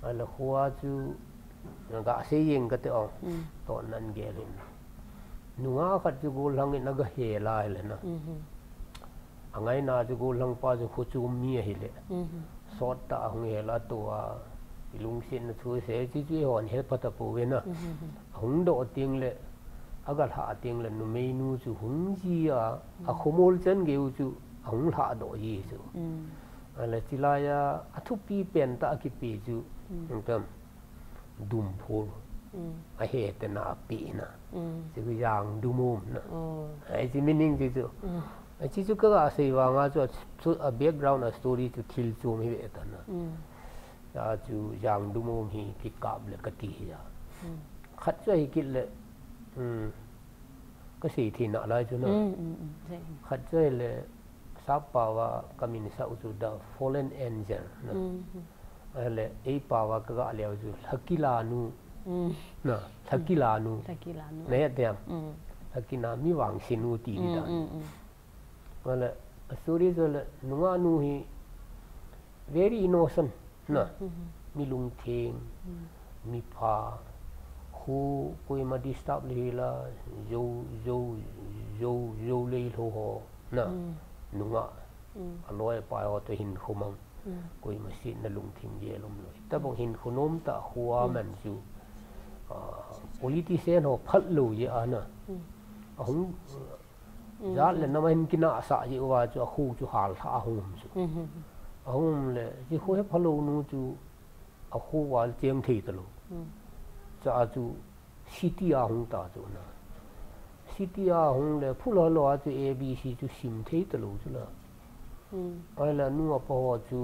A la kho a chu ga sei jeng ka te ong. To nan gel hin. Nunga khat chu gollhang in a ga he lai le na. A ngaina chu gollhang pa chu kho chu mi a hi le. Sot ta a hung he la to a. I lungset na chu se chi chu i hon he pha ta po ve na. A hung do ting le. A ga lha ting le numei nu chu hung ji a. A khomol chan geu chu a hung lha do ji chu. A la chi lai a a thupi pen ta a kipe chu. Tam. Dumphul. A he te na a pi na. Chi ku Jangdumom na. Ai chi meaning chi chu. A chi chu ka ga sei vang a chu a, chu a background a story chu thil chu mi ve ta na. A chu Jangdumom hi ki kap le ka ti hi a. Khat chu hi kit le. Ka sei thei na lai chu na. Khat chu hi le Sap pau a ka min sa u chu The Fallen Angel na. A le ei pau a ka ga leu chu Lhakilanu. Na, Lhakilanu. Lhakilanu. Na he te am. Lhakina mi vangse nu ti di dan. A le a story chu le nunga nu hi very innocent. Na, mi lungtheng, mi pha, khu koima disturb le hi la, jo, jo, jo, jo lei lho ho, na, nunga. Aloi apai ho toh hinkho mang. Koima setna lungthim gel umlou. Tabang hinkho nom tah khu a man chu, ah, politician ho phatlou jeh a na. Ahung, jat le nam a hin kinahsah jeh uva chu akho chu hallhah a hung um chu. Ahung um le, hiche kho hephalou nu chu akho uva cheng thei talou. Chua chu city a hung ta chu na. City a hung le, phulou lou a chu A B C chu sim thei talou chu la. Ahile anu apa ho chu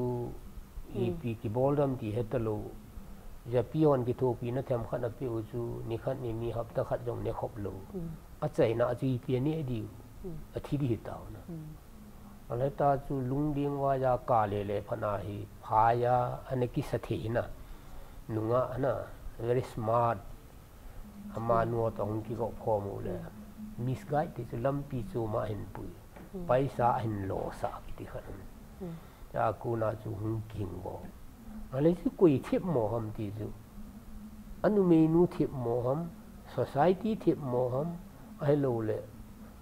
ipi kibol dam ti hetalou. Japi hon kithopina themkhat apeh u chu, nikhat nini hapta khat jong nekhop lou. Achaina a chu ipi aneh diu. Athi ding hitao na. Ahile ta chu lungding uva ja ka le le phat na hi, phai a ana kisa thei na. Nungah na, very smart. Amanu toh hung kigop khom u le. Misguide ti chu lampi chom a hin pui. Paisa ahin losah kiti khat. Chua kona chu hung kihing bou. Ahile chu koi themmo ham ti chu. Anumeinu themmo ham, society themmo ham, ahilou le,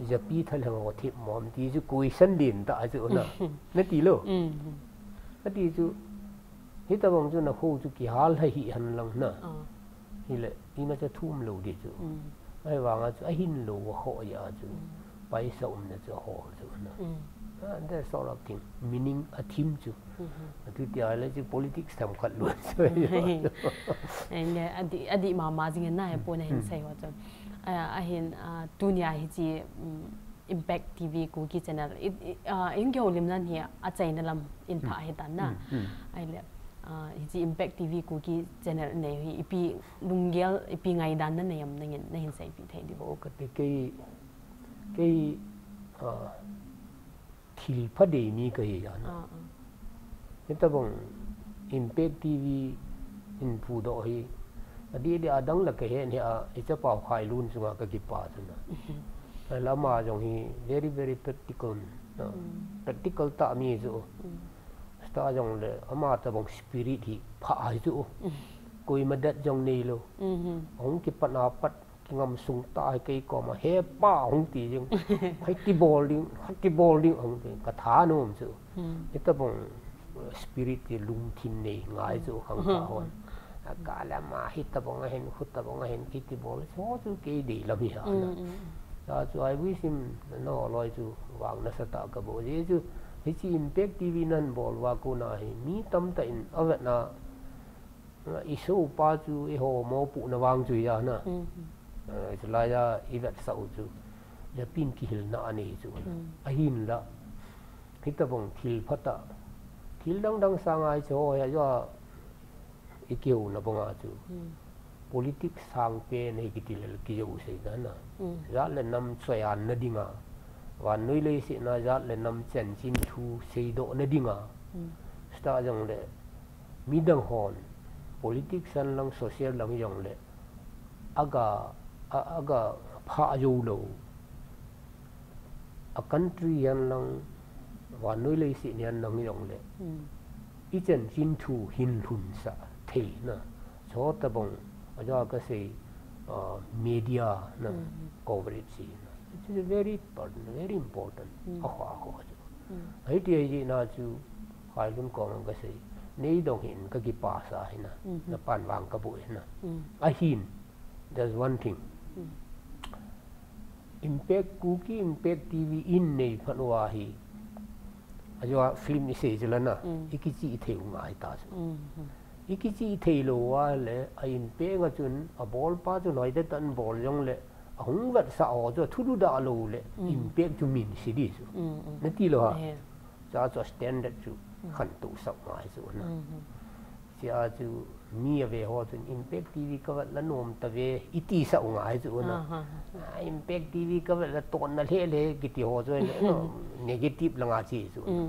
japi thalheng ho themmo ham ti chu koi san din ta chu na. Nati lou. Nati chu, hitabang chu nakho chu kihal lha hih hen lang na. Hile, imacha thu umlou ding chu. Ahivang a chu ahin lou a khoh jeh a chu. Paisa umna chu ahol chu na. Ah, that sort of thing. Meaning a thim chu. Atu tia le chu politics themkhat lou chu. Eng, adih, adih mama jing in na, hepu na hin sei ho chu. Ah, ahin, ah, tunia hiche, um, Impact T V Kuki channel. I, i, ah, in kihoulim nan hi achaina lam in pha hitan na. Ahile, ah, hiche Impact T V Kuki channel nei hi ipi lunggel, ipi ngaidan nanei am nangin, nahin seipeh thei diu. O, kati kei, kei, ah, thilpha dei mi kahi a na. Hitabang Impact T V in pudoh hi, adeh deh a adang la kahe nia, ichapa u Khailun chunga kakipah chu na. Ahile ama jong hi very, very practical, na. Practical tah mi chu. Sta jong le ama tabang spirit hi pha ahi chu. Koima dat jong neilou. Ahung kipat na pat kingam sung tah hi kei koma, "He pa," hung ti jing. "Hiti bol ding, hiti bol ding," hung ti. Ka thanom chu. Hitabang spirit ti lungthim nei ngai chu khangthah hon. Akah le ama hitabang ahin, khutabang ahin, kiti bol. Chu chu kei deilam hi a na. Chua chu I wish him, naloi chu vang nasatah kabol. Ajeh chu, hiche Impact T V nan bol uva kona hi, mi tamtah in avetna, isopa chu eiho mopohna vang chu hi a na. Eh, chulai a ivetsah u chu, japin kihilna anei chu. Ahinla, hitabang thil phatah, thil dang dang sanga hiche ho hi a, ikihouna banga chu. Politics sangpen hi kiti le kijou sei dan a. Jat le nam choianna dinga, vannoi leiset a jat le nam chanchin thu seidohna dinga. Sta jong le midang hon politics hen lang, social lang jong le aga, a, aga phah jou lou. A country hen lang, vannoi leiset hen lang jong le, ichanchin thu hin lhunsah theina. Chutabang, ajeh kasei, ah, media na coverage hi na. It is very important, very important. Akhoh, akhoh chu. Hiti ahi na chu, Khailun koma kasei. Nei dong hin kakipah sa hi na. Napan vang kabu hi na. Ahin, there's one thing. Impact, Kuki Impact T V in nei phat uva hi. Ajeh film isei chu la na. Ikichih thei u ngai ta chu. Ikichih thei lou uva le, a Impact a chun, abolpa chun hoitah tah in bol jong le, ahung vetsah ho chu, thududah lou le, Impact chu min se ding chu. Nati lou ham. Chua chu standard chu khantou sah ngai chu na. Chua chu mi ave ho chun Impact T V kavet la nom tave iti sah ngai chu na. Ah, Impact T V kavet la tonna lheh lheh kiti ho chu le, no, negative langa che chu na.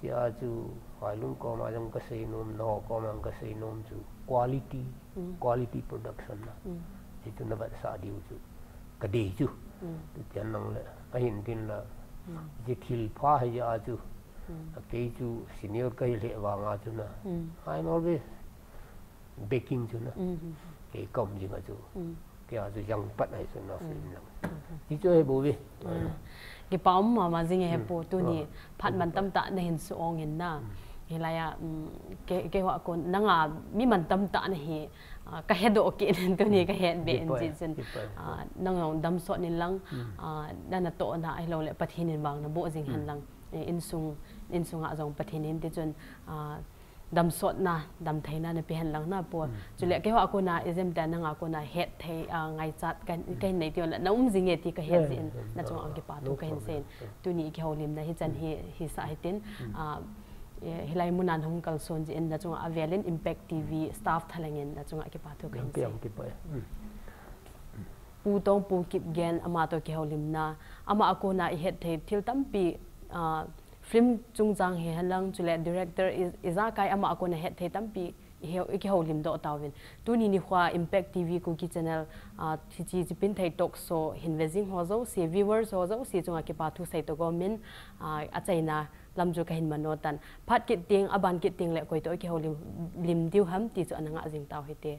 Chua chu Khailun koma jong kasei nom, nangho koma jong kasei nom chu quality, quality production na. Hichu navetsah diu chu kadei chu. Tutian nang le, ahin tin la, hiche thilpha hi a chu. Kei chu senior kahi lheh vanga chu na. I'm always backing chu na. Kei kaum jing a chu. Kei a chu jang pat ahi chu na film lang. Ti chu ahi bou ve. Kipa um mama jing e he pu, tuni phat man tamtah na hin su ong in na. Hilai a, um, kei, kei hoa kon nanga mi man tamtah na hi, ah, ka hedoh kit in tuni ka het be in ji chun. Ah, nang jong damsot nin lang, ah, na natoh na ahilou le Pathen in vang na boh jing hen lang. Eh, insung, insung a jong Pathen in ti chun, ah, damsotna, damtheina na pe hen lang na pu. Chule kei hoa kona ijemtia nanga kona hetthei, ah, ngaichat ka, ka hin nei ti le na um jing e ti ka het jeh in na chunga kipa thu ka hin sei in. Tuni i kihoulimna hichan hi, hisah hitin, ah, eh, hilai muna hung kalson jeh in na chunga avel in Impact T V staff thalheng in na chunga kipa thu ka hin sei. Pu Tongpu Kipgen ama toh kihoulimna, ama a kona i hetthei thil tampi, ah, film chungchang hi hen lang chule director i, ijakai ama a kona hetthei tampi i hou, i kihoulim doh tauvin. Tuni nikhoa Impact T V Kuki Channel, ah, hiche Chipinthei Talk Show hin ve jing ho jouse, viewers ho jouse chunga kipa thu sei toh gomin, ah, achaina lam chu ka hin mano tan. Phat kit ding, aban kit ding le koi toh i kihoulim, lim diu ham ti chu ana ngah jing tau hite.